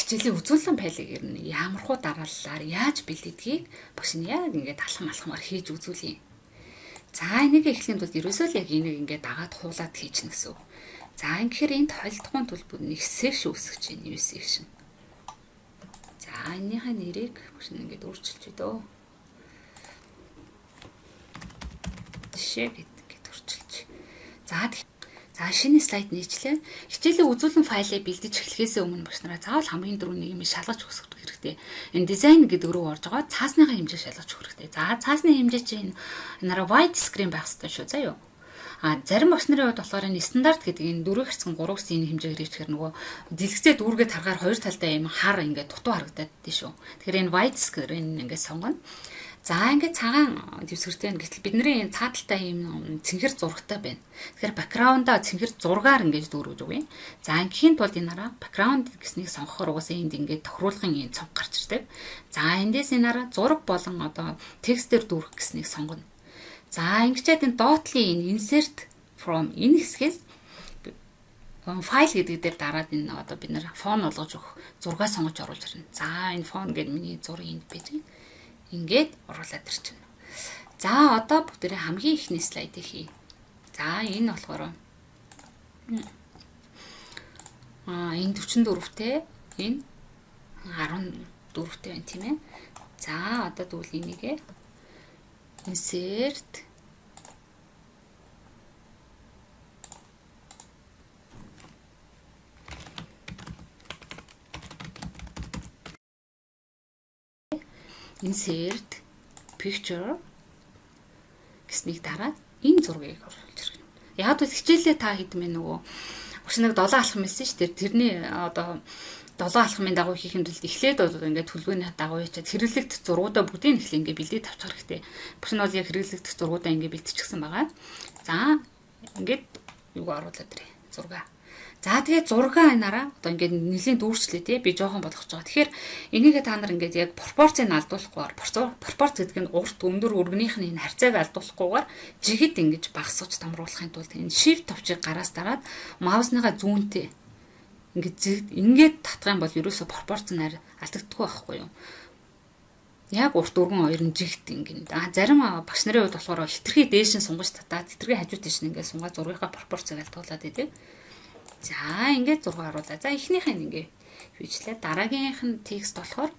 Хичээлийн үзүүлэн файлыг ер нь ямархуу дарааллаар яаж бэлддгийг багш нь яг ингээд алхам алхмаар хийж үзүүлье. За, энийг эхлэхийн тулд ерөөсөө л яг энийг ингээд дагаад хуулаад хийчихнэ гэсэн үг. За, ингэхээр энд холилдохын тулд бүр нэг section үүсгэж байна. New section. За, энэнийхээ нэрийг багш нь ингээд өөрчилж өдөө. Жишээ гэдэг ингээд өөрчилж. За, шинэ слайд нийчлээ. Хичээлийн үзүүлэн файлыг бэлдэж эхлэхээс өмнө багш нараа заавал хамгийн түрүү нэг юм шалгаж өгөх хэрэгтэй. Энэ дизайн гэдэг рүү орж байгаа цаасныхаа хэмжээг шалгаж өгөх хэрэгтэй. За, цаасны хэмжээ чинь энэ wide screen байх хэрэгтэй шүү. За юу. А зарим багш нарын хувьд болохоор энэ стандарт гэдэг энэ 4 хэрцгэн 3 гэсэн энэ хэмжээгээр хийчихээр нөгөө дэлгэцээ дүүргээд харахаар хоёр талдаа юм хар ингээд дутуу харагдаад дээ шүү. Тэгэхээр энэ wide screen ингээд сонгоно. За, ингээд цагаан дэвсгэртэй байна. Гэтэл бидний энэ цааталтай ийм цэнхэр зурагтай байна. Тэгэхээр background-аа цэнхэр зургаар ингээд дүүргэж өгье. За, ингээхийн тулд энэ хараа background гэснийг сонгохоор угаасаа энд ингээд тохируулгын ийм цонх гарч ирдэг. За, эндээс энэ хараа зураг болон одоо текстээр дүүргэх гэснийг сонгоно. За, ингэчээд энэ доотлын энэ insert from энэ хэсгээс файл гэдэг дээр дараад энэ одоо бид нэр фон болгож өгөх зургаа сонгож оруулж ирнэ. За, энэ фон гэдэг миний зураг энд байж байна. Ингээд оруулаад ирчихнэ. За, одоо бүгдээрээ хамгийн эхний слайдыг хий. За, энэ болохоор энэ 44-тэй, энэ 14-тэй байна, тийм ээ. За, одоо тэгвэл энийгээ insert insert picture гэснийг дараад энэ зургийг оруулж ирнэ. Яг бол хичээлээ та хэдмээ нөгөө багш нэг 7 алхам хэлсэн шүү дээ. Тэрний одоо 7 алхмын дагуу хийх юм тулд эхлээд бол ингээд төлөвлөгөөний дагуу хийчихэд хэрэглэгдэх зургуудаа бүгдийг эхлээ ингээд бэлдээ тавьчих хэрэгтэй. Багш нь бол яг хэрэглэгдэх зургуудаа ингээд бэлтчихсэн байгаа. За, ингээд юуг оруулаад ирээ. Зургаа. За, тэгээд зургаа энараа одоо ингээд нэлийн дүүрчлээ, тий, би жоохон болгож байгаа. Тэгэхээр энийгээ та нар ингээд яг пропорцийг алдуулахгүйгээр, пропорц гэдэг нь урт, өндөр, өргөнийх нь энэ харьцааг алдуулахгүйгээр жигэд ингэж багасгаж томруулахын тулд энэ shift товчийг гараас дараад маусныхаа зүүнтэй ингээд ингээд татах юм бол ерөөсө пропорц нь алдагддаггүй байхгүй юу? Яг урт, өргөн хоёр нь жигт ингэн. А зарим багш нарын хувьд болохоор хитрхи дээш нь сунгаж татаад, хитрхи хажуу тийш нь ингээд сунгаа зургийнхаа пропорцийг алдуулаад идэв. За, ингээд зураг оруулаа. За, эхнийх нь ингээ хийчлээ. Дараагийнх нь текст болохоор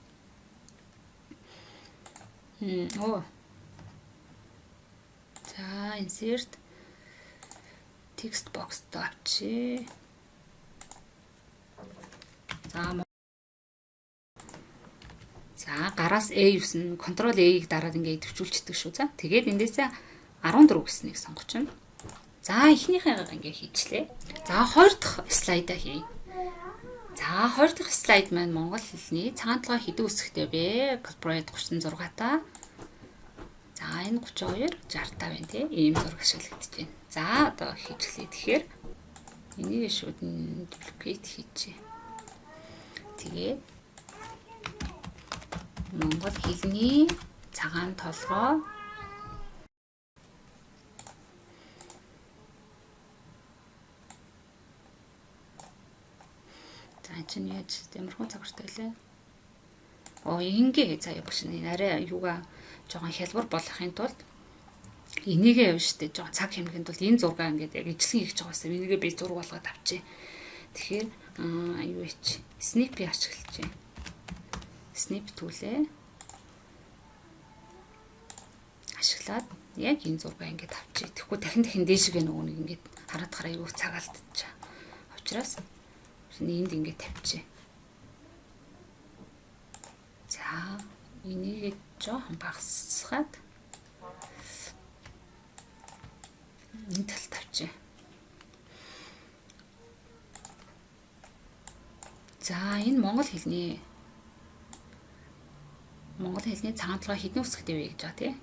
оо. За, insert text box авчи. За, гараас A 9 Ctrl A-г дараад ингээ идэвхжүүлчихдэг шүү. За, тэгээд эндээсээ 14 гэснийг сонгочихно. За, эхнийхээ ингээ хийчлээ. За, хоёр дахь слайдаа хий. За, хоёр дахь слайд маань монгол хэлний цагаан толгой хэдэн үсгтэй вэ? Corporate 36 та. За, энэ 32 60 та байна, тий. Ийм зураг ашиглагдаж байна. За, одоо хийчлээ. Тэгэхээр энийг шууд duplicate хийчихье. Тэгээд монгол хэлний цагаан толгой. За, энэ чинь яаж ямархуу цагаартай лээ? Оо, ингээ заяа багш нь арай юугаа жоохон хялбар болгохын тулд энийгээ явна штэ, жоохон цаг хэмнэхийн тулд энэ зургаа ингээд яг ижлэн хийж байгаа юм. Энийгээ би зураг болгоод авчи. Тэгэхээр юу ич snip ашиглаж. Snip tool-ээ ашиглаад яг энэ зургаа ингээд авчи. Тэгэхгүй дахин дахин дээшгээ нөгөө нэг ингээд хараад хараа юу цаг алдчихаа. Учираас энд ингээд тавьчих. За, энийг жоохон багасгаад энэ талд тавьчих. За, энэ монгол хэлний цагаан толгой хэдэн үсгтэй вэ гэж байгаа, тий.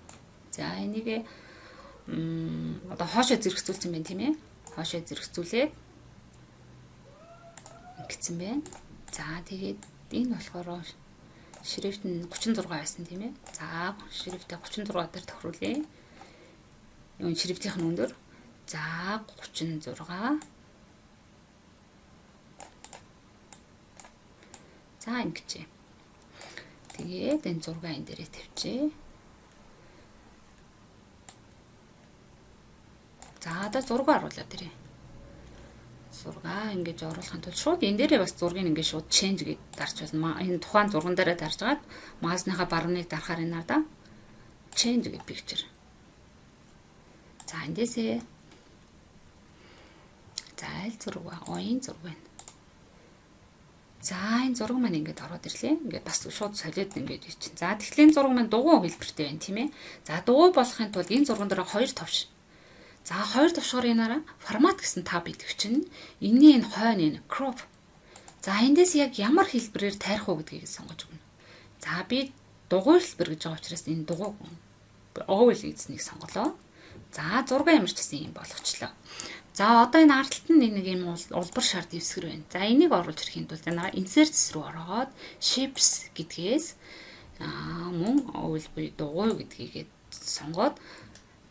За, энийг одоо хоошоо зэрэгцүүлсэн байна, тийм ээ. Хоошоо зэрэгцүүлээд ингэсэн байна. За, тэгээд энэ болохоор шрифт нь 36 байсан, тийм ээ. За, шрифтээ 36 дээр тохируулъя. Юу, шрифтийн нь өндөр. За, 36. За, ингэж. Тэгээд энэ зургаа энэ дээрээ тавьчихъя. За, одоо зураг оруулаад ирье. Зургаа ингэж оруулахын тулд шууд энэ дээрээ бас зургийг ингэ шууд change гэж дарч болно. Энэ тухайн зурган дээрээ дарж гаад маусныхаа барууныг дарахаар энэ надаа change гэж picture. За, эндээсээ за аль зураг вэ? Оён зураг байна. За, энэ зураг маань ингээд ороод ирлээ. Ингээд бас шууд солиод ингээд ичин. За, тэгэхээр энэ зураг маань дугуй хэлбэртэй байна, тийм ээ. За, дугуй болохын тулд энэ зурган дээр хоёр товш. За, хоёр товшоор энэ араа формат гэсэн tab идэвхжин. Энэний энэ хойно энэ crop. За, эндээс яг ямар хэлбэрээр тайрах уу гэдгийг сонгож өгнө. За, би дугуй хэлбэр гэж байгаа учраас энэ дугуй oval эзнийг сонголоо. За, зураг ямар ч гэсэн юм болгочлоо. За, одоо энэ ард талд нь нэг юм улбар шар дэвсгэр байна. За, энийг оруулж ирэхийн тулд энэ insert руу ороод shapes гэдгээс мөн oval буюу дугуй гэдгийг сонгоод,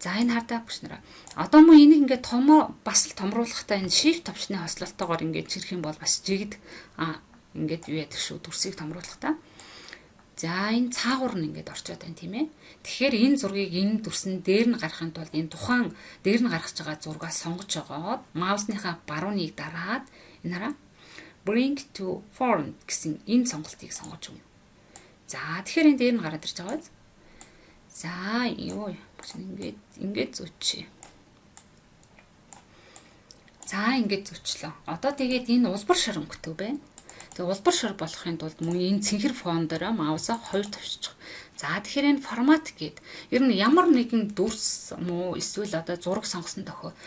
за, энэ хардаа багш нараа. Одоо мөн энийг ингээд томоо бас л томруулахдаа энэ shift товчны хослолтойгоор ингээд чирэх юм бол бас жигд ингээд юу яадаг шүү, дүрсийг томруулахдаа. За, энэ цаагуур нь ингээд орчоод байна, тийм ээ. Тэгэхээр энэ зургийг энэ дүрсэн дээр нь гаргахын тулд энэ тухайн дээр нь гаргаж байгаа зургаа сонгож жогоод маусныхаа барууныг дараад энэ хараа bring to front гэсэн энэ сонголтыг сонгож өгнө. За, тэгэхээр энэ дээр нь гараад ирж байгаа биз? За, юу ингээд ингээд зүүчээ. За, ингээд зүүчлээ. Одоо тэгээд энэ улбар шар өнгөтэй байна. Тэгээ улбар шар болохын тулд мөн энэ цэнхэр фон дээр маусаа хоёр товччих. За, тэгэхээр энэ формат гээд ер нь ямар нэгэн дүрс муу эсвэл одоо зураг сонгосон тохиол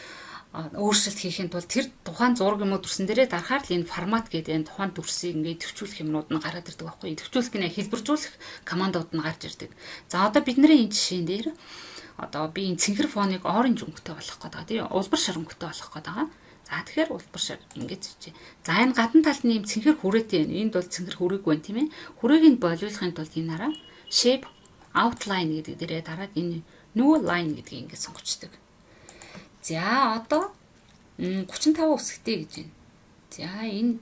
өөрчлөлт хийхийн тулд тэр тухайн зураг юм уу дүрсэн дээрээ дарахаар л энэ формат гэдэг энэ тухайн дүрсийг ингээд төвчүүлэх юмнууд нь гараад ирдэг байхгүй. Төвчүүлэх гинэ, хэлбэржүүлэх командууд нь гарч ирдэг. За, одоо бидний энэ жишээн дээр одоо би энэ цэнхэр фоныг orange өнгөтэй болгох гээд байгаа. Тийм, улбар шар өнгөтэй болгох гээд байгаа. За, тэгэхээр улбар шар ингэж зүйчээ. За, энэ гадна талд нь ийм цэнхэр хүрээтэй байна. Энд бол цэнхэр хүрээгүй байна, тийм ээ. Хүрээг нь болиулахын тулд энэ хараа shape outline гэдэг дээрээ дараад энэ no line гэдгийг ингэж сонгочдөг. За, одоо 35 үсгтэй гэж байна. За, энэ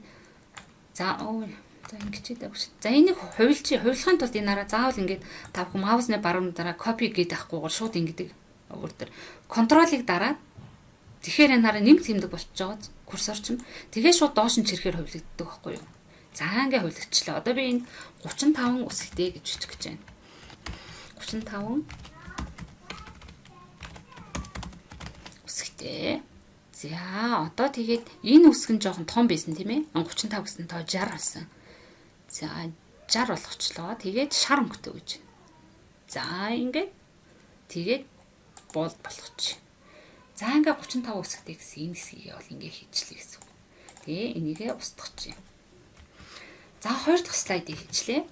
за оо за ингэж дээ. За, энийг хувилч хувилахын тулд энэ нараа заавал ингэж та бүхэн маусны баруун дараа copy гэдэг авахгүйгээр шууд ингэдэг. Өөр төр control-ыг дараад, тэгэхээр энэ нараа нэмт тэмдэг болчихж байгаа курсор чинь. Тэгээ шууд доош нь чирэхээр хувилагддаг байхгүй юу? За, ингээ хувилагдчихлаа. Одоо би энэ 35 үсгтэй гэж бичих гэж байна. 35 үсгтэй. За, одоо тэгээд энэ үсэг нь жоохон том байсан, тийм ээ. 35 гэсэн тоо 60 болсон. За, 60 болгочлоо. Тэгээд шар өнгөтэй гэж. За, ингээд тэгээд bold болгоч. За, ингээ 35 үсгтэй гэсэн энэ хэсгийг бол ингээ хийчлээ гэсэн үг. Тэгээ энийгээ устгах. За, хоёр дахь слайдыг хийчлээ.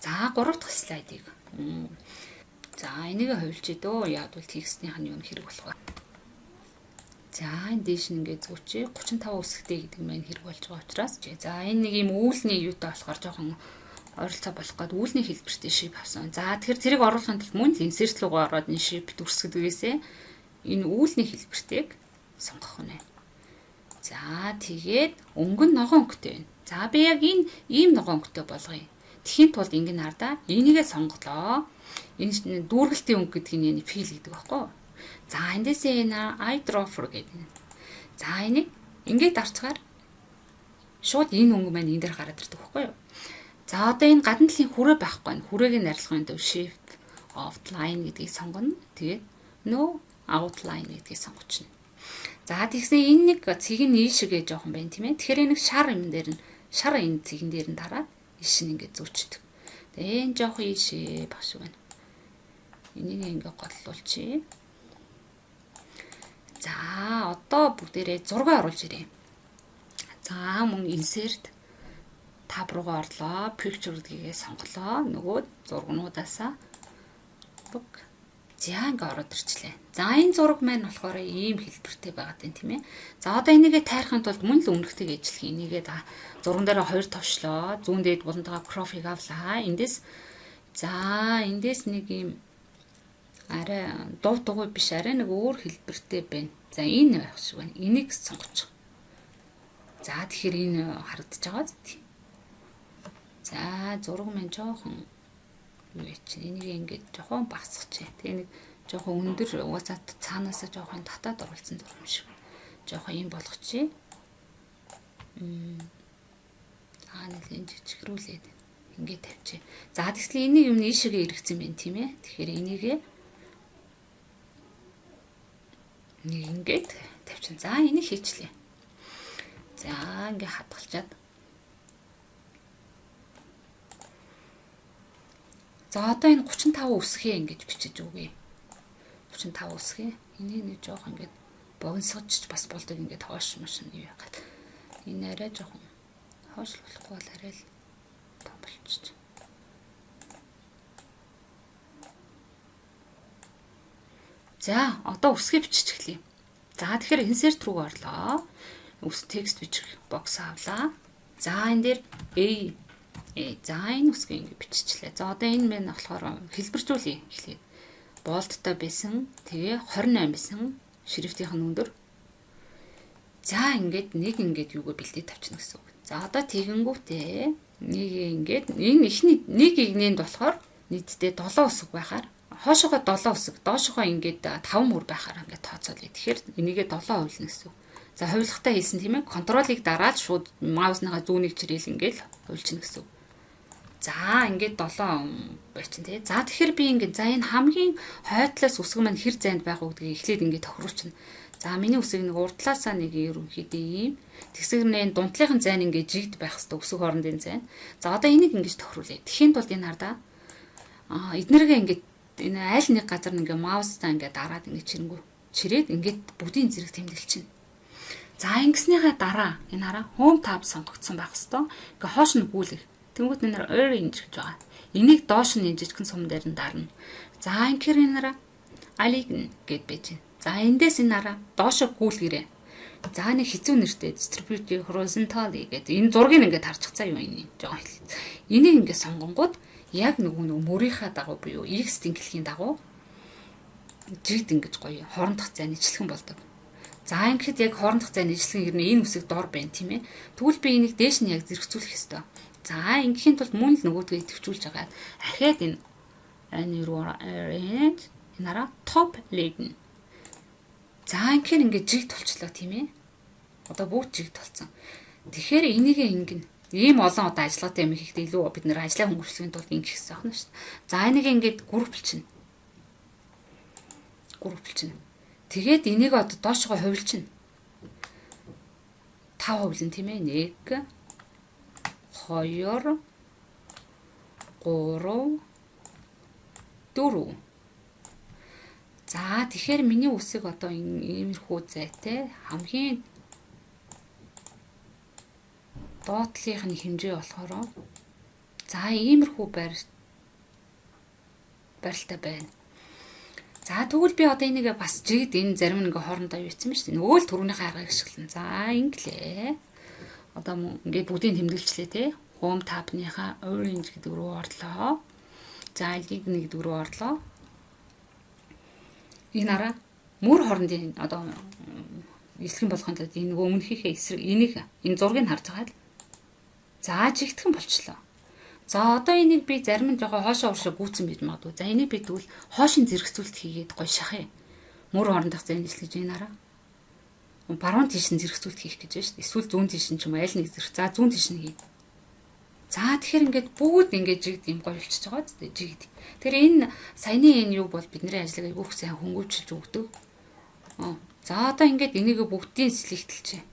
За, гурав дахь слайдыг. За, энийгээ хувилчээ дөө. Яг бол текстнийх нь юу хэрэг болох вэ? За, энэ дээш нь ингээд зүүчээ 35 үсгтэй гэдэг маань хэрэг болж байгаа учраас, за, энэ нэг юм үүлний юутай болохоор жоохон ойролцоо болох гээд үүлний хэлбэртэй shape авсан. За, тэгэхээр тэрийг оруулахын тулд мөн л insert руугаа ороод энэ shape дүрс гэдгээсээ энэ үүлний хэлбэртэйг сонгох нэ. За, тэгээд өнгө нь ногоон өнгөтэй байна. За, би яг энэ ийм ногоон өнгөтэй болгоё. Тэхийн тулд ингэн хардаа энийгээ сонголоо. Энэ дүүргэлтийн өнгө гэдэг нь энэ fill гэдэг байхгүй юу? За, эндээсээ энэ eyedropper гэдэг. За, энийг ингээд дарчгаар шууд энэ өнгө маань энэ дээр гараад ирдэг байхгүй юу? За, одоо энэ гадна талын хүрээ байхгүй байна. Хүрээг нь арилгахын тулд shape outline гэдгийг сонгоно. Тэгээд no outline гэдгийг сонгочихно. За, тэгсэн энэ нэг цэг нь ийшээгээ жоохон байна, тийм ээ. Тэгэхээр энэ шар юм дээр нь шар энэ цэгэн дээр нь дараад иш нь ингээд зүүчдэг. Тэгээ энэ жоохон ийшээ баг шиг байна. Энийг ингээд голлуулчихъя. За, одоо бүгдээрээ зураг оруулж ирье. За, мөн insert tab руугаа орлоо. Picture гэдгийг сонголоо. Нөгөө зургнуудаасаа бүх за ингээ ороод ирчлээ. За, энэ зураг маань болохоор ийм хэлбэртэй байгаа юм, тийм ээ. За, одоо энийгээ тайрахын тулд мөн л өмнөхтэйг ажиллах. Энийгээ зурган дээр хоёр товшлоо. Зүүн дээд булантайгаа crop-ыг авлаа. Эндээс, за, эндээс нэг ийм арай дув дугуй биш, арай нэг өөр хэлбэртэй байна. За, энэ байх шиг байна. Энийг сонгочих. За, тэгэхээр энэ харагдаж байгаа зү. За зураг маань жоохон юу яа чинь энийг ингээд жоохон багасгачих. Тэгээ нэг жоохон өндөр угаасаа цаанаасаа жоохон татаад оруулсан зураг юм шиг. Жоохон юм болгочих. Аа нэлийн жижигрүүлээд ингээд тавьчих. За тэгтэл энийг юм ийшээгээ эргэцсэн байх тийм ээ. Тэгэхээр энийгээ нэг ингээд тавьчин. За энийг хийчлээ. За ингээд хадгалчаад. За одоо энэ 35 үсгээ ингэж бичиж өгье. 35 үсгээ. Энийг нэг жоох ингээд богиносгож бас болдог ингээд хоош маш юм яагаад. Энэ арай жоохон хоош болохгүй бол арай л том болчих. За одоо үсгээ бичиж эхлэе. За тэгэхээр insert руу орлоо. Үс текст бичих box авлаа. За энэ дээр A за энэ үсгээ ингэ биччихлээ. За одоо энэ мэн болохоор хэлбэржүүлье эхлээд. Bold-той байсан. Тэгээ 28 байсан. Шрифтийнх нь өндөр. За ингээд нэг ингээд юугаа бэлдээ тавьчихна гэсэн үг. За одоо тэгэнгүүтээ нэг ингээд энэ эхний нэг игнэнд болохоор нийтдээ 7 үсэг байхаар хоошоогоо 7 үсэг, доошогоо ингээд 5 мөр байхаар ингээд тооцоолъё. Тэгэхээр энийгээ 7 хувилна гэсэн үг. За хувилгахтаа хийсэн тийм ээ. Контролыг дараад шууд маусныхаа зүүнийг чирээл ингээд хувилчихна гэсэн үг. За ингээд 7 байчин тий. За тэгэхээр би ингээд за энэ хамгийн хойтлоос үсэг маань хэр зайд байх уу гэдгийг эхлээд ингээд тохируулчихна. За миний үсэг нэг урдлаасаа нэг ерөнхийдөө ийм тэгсгэрнээ дунтлынхан зайн ингээд жигд байх хэвээр үсэг хоорондын зайн. За одоо энийг ингэж тохируулъя. Тэхийн тулд энэ хардаа аа эднэргээ ингээд энэ аль нэг газар ингээ маустаа ингээ дараад ингээ чирэнгүү чирээд ингээд бүгдийн зэрэг тэмдэглэчихнэ. За ингэснийхаа дараа энэ хараа home tab сонгогдсон байх хэвээр. Ингээ хоош нь гүйлэх. Тэнгүүт энэ arrange гэж байгаа. Энийг доош нь жижигхэн сум дээр нь дарна. За ингэхээр энэ хараа align гэд байж байна. За эндээс энэ хараа доошо гүйлгэрээ. За нэг хэцүү нэртэй distribute horizontally гэдэг энэ зургийг ингээд харчихцаа юу энэ жоохон хэл. Энийг ингээд сонгонгууд яг нөгөө мөрийнхаа дагуу буюу X тэнхлэгийн дагуу жигд ингэж гоё хоорондох зай нийтлхэн болдог. За ингэхэд яг хоорондох зай нийтлхэн хэрнээ энэ үсэг дор байна тийм ээ. Тэгвэл би энийг дээш нь яг зэрэгцүүлэх ёстой. За ингэхийн тулд мөн л нөгөөдгөө идэвхжүүлж агаад ахиад энэ arrange энэ хараа top laden. За ингэхээр ингээд жиг тулчлаа тийм ээ. Одоо бүгд жиг тулцсан. Тэгэхээр энийгээ ингэнэ. Ийм олон одоо ажиллагаатай юм хийхдээ илүү бид нэр ажлаа хөнгөвчлөхийн тулд ингэх хэрэгтэй байна шүү дээ. За энийг ингээд групплчихнэ. Групплчихнэ. Тэгээд энийг одоо доошгоо хувилчихна. 5 хувилна тийм ээ. 1 2 3 4. За тэгэхээр миний үсэг одоо иймэрхүү зайтай хамгийн доотлынх нь хэмжээ болохоор за иймэрхүү барилтаа байна. За тэгвэл би одоо энийгээ бас жигд энэ зарим нэг хоорондоо юу хийсэн юм шүү дээ. Нөгөө л түрүүнийхээ аргыг ашиглана. За инглээ. Одоо ингээд бүгдийг тэмдэглэжлээ те. Home tab-ныхаа orange гэдэг рүү орлоо. За align гэдэг рүү орлоо. Энэ араа мөр хоорондын одоо эслэгэн болгохын тулд энэ нөгөө өмнөхийнхээ эсрэг энийг энэ зургийг харж байгаа л за жигтгэн болчлоо. За одоо энийг би зарим нь жоохон хоошоо уршаа гүйцэн байж магадгүй. За энийг би тэгвэл хоошин зэрэгцүүлэлт хийгээд гоё шахъя. Мөр хоорондох зайн нийслэж энэ хараа. Баруун тийш нь зэрэгцүүлэлт хийх гэж байна шүү дээ. Эсвэл зүүн тийш нь ч юм уу аль нэг зэрэг. За зүүн тийш нь хий. За тэгэхээр ингээд бүгд ингээд жигд юм гоё болчихж байгаа зү жигд. Тэгэхээр энэ саяны энэ юу бол бидний ажлыг айгүйх сайн хөнгөвчлж өгдөг. За одоо ингээд энийг бүгдийн селектэлчээ.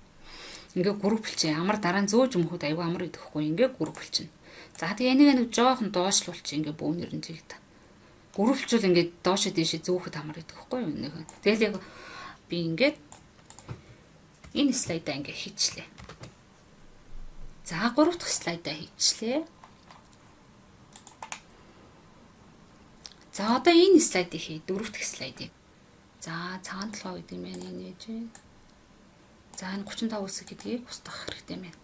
Ингээд групплчээ. Амар дараа нь зөөж өмхөд айгүй амар идэхгүй ингээд групплчнэ. За тэгээ энийг нэг жоохон доошлуулчих ингээд бөөнөр нь жигд. Групплчүүл ингээд доошо дээшээ зөөхөд амар идэхгүй юу нэг. Тэгэл яг би ингээд энэ слайдаа ингээд хийчлээ. За 3 дахь слайдаа хийчлээ. За одоо энэ слайдыг хий. 4 дахь слайдыг. За цагаан толгой гэдэг юм байна нээж. За энэ 35 үсэг гэдгийг устгах хэрэгтэй байна.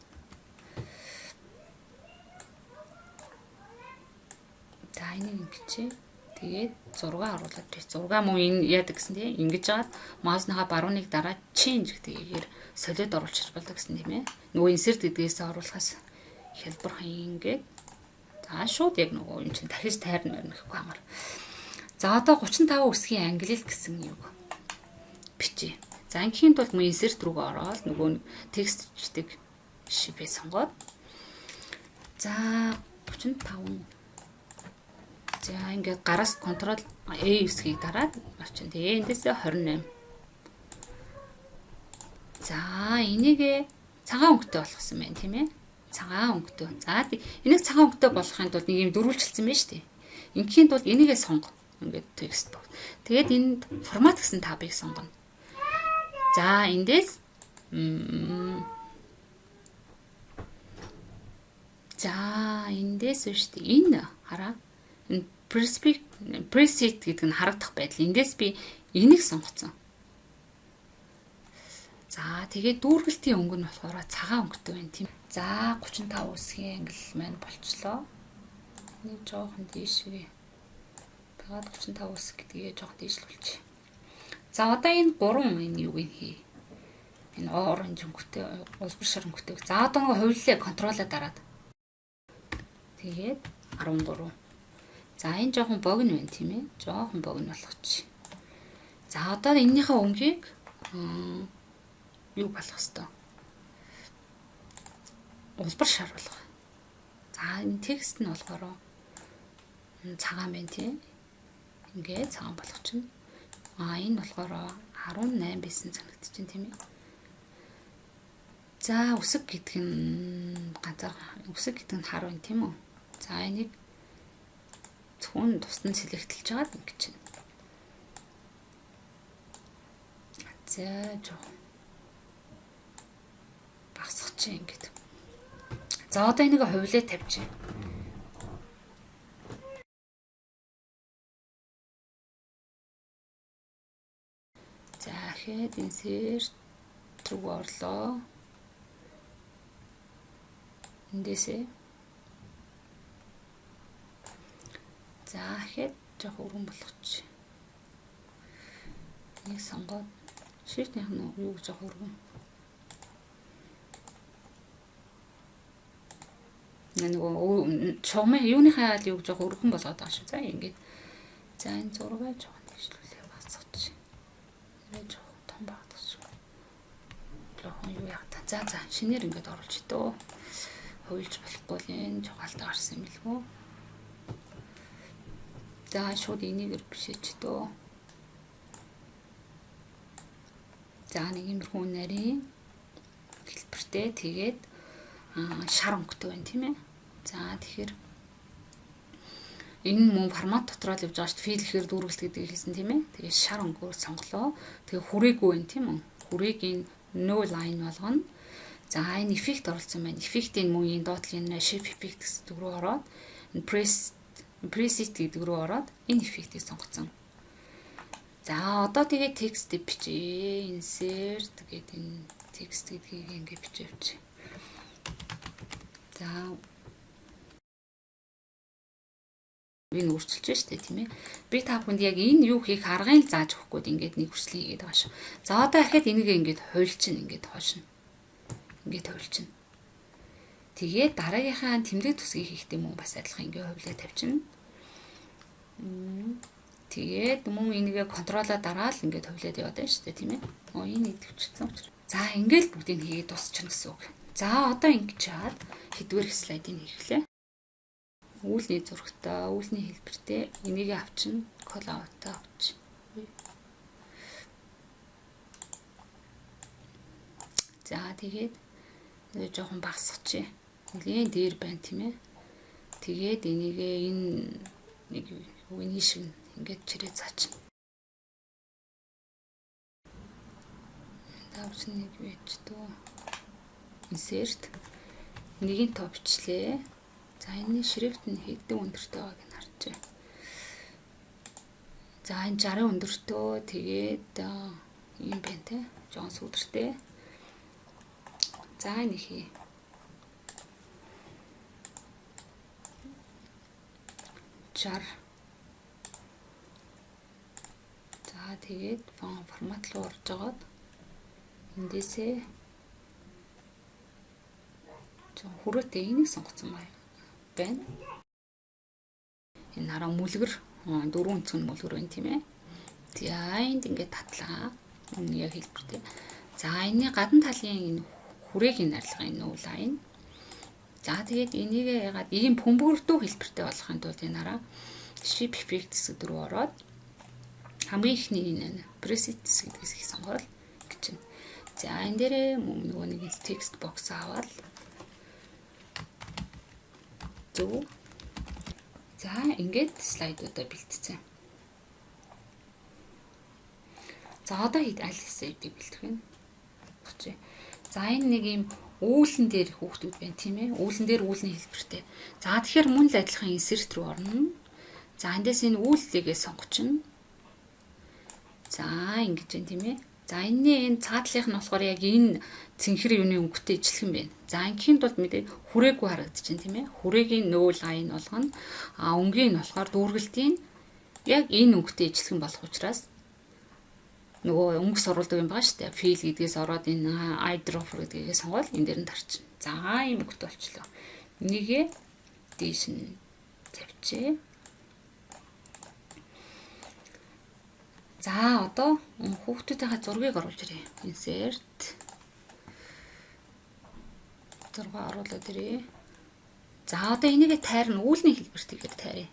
За энийг ингэчээ. Тэгээд зураг оруулаад тий. Зураг мөн энэ яадаг гэсэн тий. Ингэж жагаад маусныхаа барууныг дараа change гэдгээр солиод оруулчих болдог гэсэн тийм ээ. Нөгөө insert гэдгээс оруулахаас хялбархан ингээд. За шууд яг нөгөө юм чинь дахиж тайрна мэрнэ гэхгүй амар. За одоо 35 үсгийн ангилал гэсэн юу бичээ. За ингээхийн тулд мөн insert рүүгээ ороод нөгөө текст бичдэг шипээ сонгоод за 35. За ингээд гараас Ctrl A үсгийг дараад авчин. Тэгээ эндээсээ 28. За энийг цагаан өнгөтэй болгосон байна тийм ээ. Цагаан өнгөтэй. За энийг цагаан өнгөтэй болгохын тулд нэг юм дөрвөлжилсэн байна шүү дээ. Ингээхийн тулд энийгээ сонго. Ингээд текст бокс. Тэгээд энд формат гэсэн табыг сонгоно. За эндээс за эндээс биш үү? Энэ хараа. Энэ preset гэдэг нь харагдах байдал. Эндээс би энийг сонгоцсон. За тэгээд дүүргэлтийн өнгө нь болохоор цагаан өнгөтэй байна тийм. За 35 үсгийн ангилал маань болчлоо. Нэг жоохон дээшгээ. Байгаад 35 үсэг гэдгээ жоохон дээшлүүлчих. За одоо энэ гурван энэ юуг нь хий. Энэ оранж өнгөтэй, улбар шар өнгөтэй. За одоо нөгөө хувиллаа контролоо дараад. Тэгээд 13. За энэ жоохон богино байна тийм ээ. Жоохон богино болгочих. За одоо энэнийхээ өнгийг юу болох хэвээр. Улбар шар болгох. За энэ текст нь болохоор цагаан байна тийм. Ингээд цагаан болгочихно. А энэ болохоор 18 байсан санагдчихэв тийм ээ. За үсэг гэдэг нь ганцаархан үсэг гэдэг нь хар байна тийм үү? За энийг зөвхөн тусдан селектлж жагаад ингэж байна. За жоохон багасгачих ингээд. За одоо энийг хувилээ тавьчих. За хэд insert рүү орлоо. Эндээсээ. За хэд жоох өргөн болгочих. Энийг сонгоод shift-ийнх нь юу жоох өргөн. Нөгөө чугмын юуныхаа юуг жоох өргөн болгоод байгаа шүү. За ингээд. За энэ зургаа жоох дэвшлүүлээ бацгачих. Нэрээ жоох том багтах шүү. Жохон юу яа та. За за шинээр ингээд оруулж дөө. Хувилж болохгүй л энэ жоох алдаа гарсан юм билгүү. За шууд энийг бишээч дөө. За нэг иймэрхүү нарийн хэлбэртэй тэгээд шар өнгөтэй байна тийм ээ. За тэгэхээр энэ мөн формат дотроо л явж байгаа шүү дээ. Фил ихээр дүүргэлт гэдгийг хэлсэн тийм ээ. Тэгээд шар өнгөөр сонголоо. Тэгээд хүрээгүй байна тийм үү? Хүрээг энэ no line болгоно. За энэ эффект оролцсон байна. Эффектийн мөн энэ доотлын shape effect гэсэн үг рүү ороод энэ preset гэдэг рүү ороод энэ эффектийг сонгоцсон. За одоо тэгээд текст бичээ. Insert гэдэг энэ текст гэдгийг ингэ бичээ явчих. За энэ өөрчилж штэ тийм ээ. Би та бүхэнд яг энэ юу хийх аргыг зааж өгөхгүй ингээд нэг хүчлэн хийгээд байгаа шүү. За одоо ахаад энийг ингээд хуйлчин ингээд хойшно. Ингээд хуйлчин. Тэгээд дараагийнхаа тэмдэг төсгийг хийхдээ мөн бас адилхан ингээд хувилаа тавьчихна. Тэгээд мөн энийгээ контролоо дараал ингээд хувилаад яваад байна шүү дээ тийм ээ. Оо энэ идэвчсэн учраас. За ингээд бүгдийг хийгээд дуусчихна гэсэн үг. За одоо ингэж чаад хэдвэр слайдыг хийхлээ. Үүлний зурагтай, үүлний хэлбэртэй энийг авчин, call out-аа авч. За тэгээд нэг жоохон багасгачих. Нилээн дээр байна тийм ээ. Тэгээд энийгээ энэ нэг үний шиг ингээд чирээ заач. Давч нэг байж дөө. Insert нэгийн тоо бичлээ. За энэний шрифт нь хэдэн өндөртэй байгааг нь харжээ. За энэ 60 өндөртөө тэгээд ийм байна те. Жоон сүдэртэй. За энэ хий. 60. За тэгээд формат руу орж агаад эндээсээ жоо хүрээтэй энийг сонгоцсон байна. Энэ хараа мүлгэр дөрвөн өнцгөн мүлгэр байна тийм ээ. За энд ингээд татлаа. Энэ яг хэлбэртэй. За энэний гадна талын энэ хүрээгийн найрлага энэ no line. За тэгээд энийг яагаад ийм бөмбөрдөө хэлбэртэй болгохын тулд энэ хараа shape effects гэдэг рүү ороод хамгийн ихний энэ presets гэдгээс их сонгоод гэж байна. За энэ дээрээ нөгөө нэг text box аваад зөв. За ингээд слайдуудаа бэлтцсэн. За одоо аль слайдыг бэлтгэх вэ? Багч. За энэ нэг ийм үүлэн дээр хүүхдүүд байна тийм ээ. Үүлэн дээр үүлний хэлбэртэй. За тэгэхээр мөн л адилхан insert руу орно. За эндээс энэ үүллэгээ сонгочихно. За ингэж байна тийм ээ. За энэний энэ цаатлынх нь болохоор яг энэ цэнхэр юуны өнгөтэй ижилхэн байна. За ингээхийн тулд мэдээ хүрээгүй харагдаж байна тийм ээ. Хүрээгийн no line болгоно. А өнгийн нь болохоор дүүргэлтийн яг энэ өнгөтэй ижилхэн болох учраас нөгөө өнгө сурвалдаг юм байгаа шүү дээ. Fill гэдгээс ороод энэ eyedropper гэдгийг сонгоод энэ дээр нь тарчин. За ийм өнгөтэй болчлоо. Энийгээ дээш нь тавьчээ. За одоо хүүхдүүдийнхээ зургийг оруулж ирье. Insert зураг оруулаад ирье. За одоо энийгээ тайрна үүлний хэлбэртэйгээр тайръя.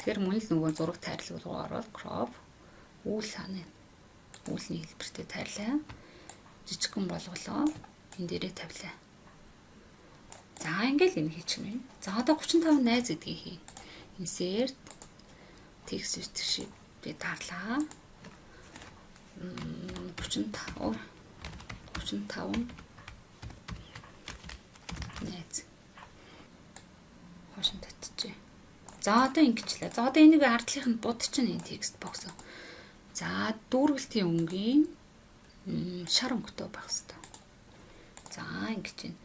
Тэгэхээр мөн л нөгөө зураг тайрлал руу ороод crop үүл хана. Үүлний хэлбэртэй тайрлаа. Жижигхэн болголоо. Энэ дээрээ тавилаа. За ингээл энэ хийчихнэ. За одоо 35 найз гэдгийг хий. Insert text with shape би дарлаа. 35 35 найз. Хоош нь татчихъя. За одоо ингэчлээ. За одоо энийг ардлынх нь бод чинь энэ text box. За дүүргэлтийн өнгийн шар өнгөтэй байх хэвээр. За ингэж байна.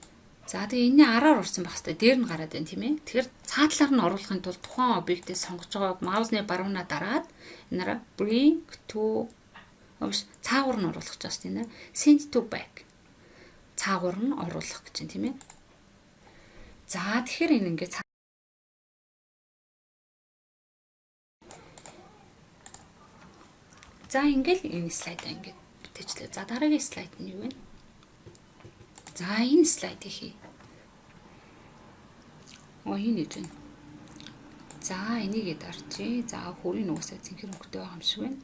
За тэгээ энэний араар орсон байх хэвээр. Дээр нь гараад байна тийм ээ. Тэгэхээр цаатлаар нь оруулахын тулд тухайн объектыг сонгож байгаа маусны баруунаа дараад энэ bring to биш цаагуур нь оруулах гэж байна тийм ээ. Send to back. Цаагуур нь оруулах гэж байна тийм ээ. За тэгэхээр энэ ингээд За ингээл энэ слайдаа ингээд бүтээчлээ. За дараагийн слайд нь юу вэ? За энэ слайдыг хий. Оо энэ гэж байна. За энийгээ дарчээ. За хүрийн уусаа цэнхэр өнгөтэй байгаа юм шиг байна.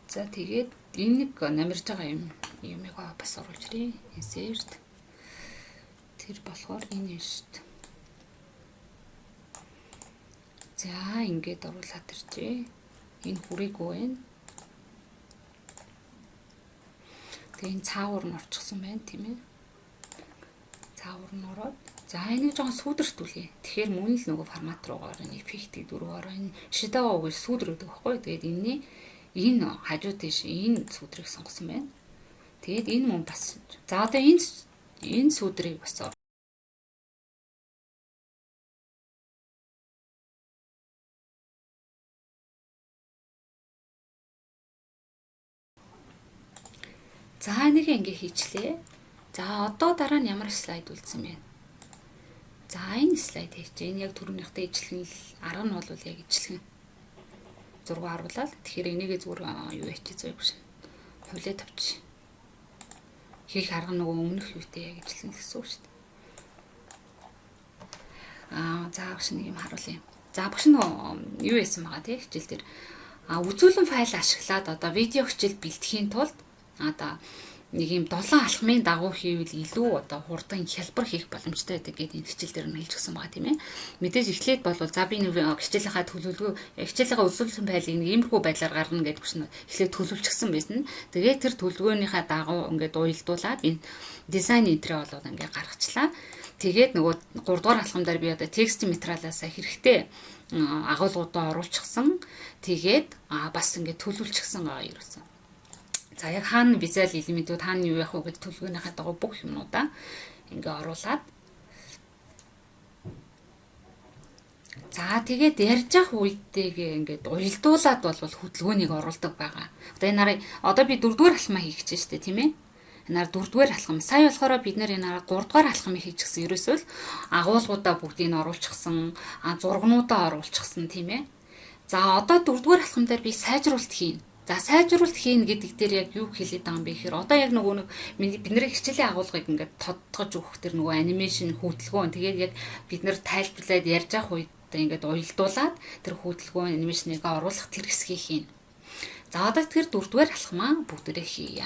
За тэгээд энэ нэг намирж байгаа юм юмыг бас оруулж ирье. Insert. Тэр болохоор энэ юм шүү дээ. За ингээд оруулаад иржээ. Энэ хүрээгүй байна. Тэгээ энэ цаавар нь орчихсон байна тийм ээ. Цаавар нь ороод за энийг жоохон сүүдэртүүлье. Тэгэхээр мөн л нөгөө формат руугаар энэ эффектийг дөрвөөр энэ шидао гэж сүүдэр гэдэг байхгүй. Тэгээд энэний энэ хажуу тийш энэ сүүдрийг сонгосон байна. Тэгээд энэ мөн бас за одоо энэ сүүдрийг бас За энийг ингээ хийчлээ. За одоо дараа нь ямар слайд үлдсэн бэ? За энэ слайд хийчихье. Энэ яг түрүүнийхтэй ижилхэн л арга нь бол яг ижилхэн. Зураг харуулаад тэгэхээр энийгээ зүгээр юу яачих зүйг биш. Хулиа тавьчих. Хийх арга нөгөө өмнөх юутэй яг ижилхэн гэсэн үг шүү дээ. Аа за багш нэг юм харуулъя. За багш нөгөө юу яасан байгаа тий хичээл дээр. А үзүүлэн файл ашиглаад одоо видео хичээл бэлтгэхийн тулд одоо нэг юм 7 алхмын дагуу хийвэл илүү одоо хурдан хялбар хийх боломжтой байдаг гэдэг энэ хичээл дээр нь хэлж өгсөн байгаа тийм ээ. Мэдээж эхлээд болвол за би нэг хичээлийнхаа төлөвлөгөө хичээлийнхаа үзүүлсэн файлыг нэг иймэрхүү байдлаар гаргана гэдэг чинь эхлээд төлөвлөчихсөн байсан. Тэгээд тэр төлөвлөгөөнийхаа дагуу ингээд уялдуулаад энэ дизайн энтрээ болоод ингээд гаргачлаа. Тэгээд нөгөө 3 дугаар алхам дээр би одоо текстийн материалаасаа хэрэгтэй агуулгуудаа оруулчихсан. Тэгээд бас ингээд төлөвлөчихсөн байгаа ерөөсөн. За яг хаана визуал элементүүд хаана юу явах вэ гэж төлөвлөгөөнийхээ дагуу бүх юмнуудаа ингээ оруулаад за тэгээд ярьж явах үедтэйгээ ингээд уялдуулаад бол хөдөлгөөнийг оруулдаг байгаа. Одоо энэ нарыг одоо би дөрөвдүгээр алхмаа хийх гэж байна шүү дээ тийм ээ. Энэ дөрөвдүгээр алхам. Сая болохоор бид нар энэ гуравдугаар алхамыг хийчихсэн. Ерөөсөө л агуулгуудаа бүгдийг нь оруулчихсан, зургнуудаа оруулчихсан, тийм ээ. За, одоо дөрөвдүгээр алхам дээр би сайжруулалт хийнэ. За, сайжруулалт хийнэ гэдэг дээр яг юу хэлээд байгаа юм бэ гэхээр одоо яг нөгөө нэг бидний хичээлийн агуулгыг ингээд тодтогч өгөх тэр нөгөө animation, хөдөлгөөн, тэгээд яг бид нар тайлбарлаад ярьж явах үед ингээд уялдуулаад тэр хөдөлгөөн, animation ыг оруулах тэр хэсгийг хийнэ. За, одоо тэр дөрөвдүгээр алхмаа бүгдээрээ хийе.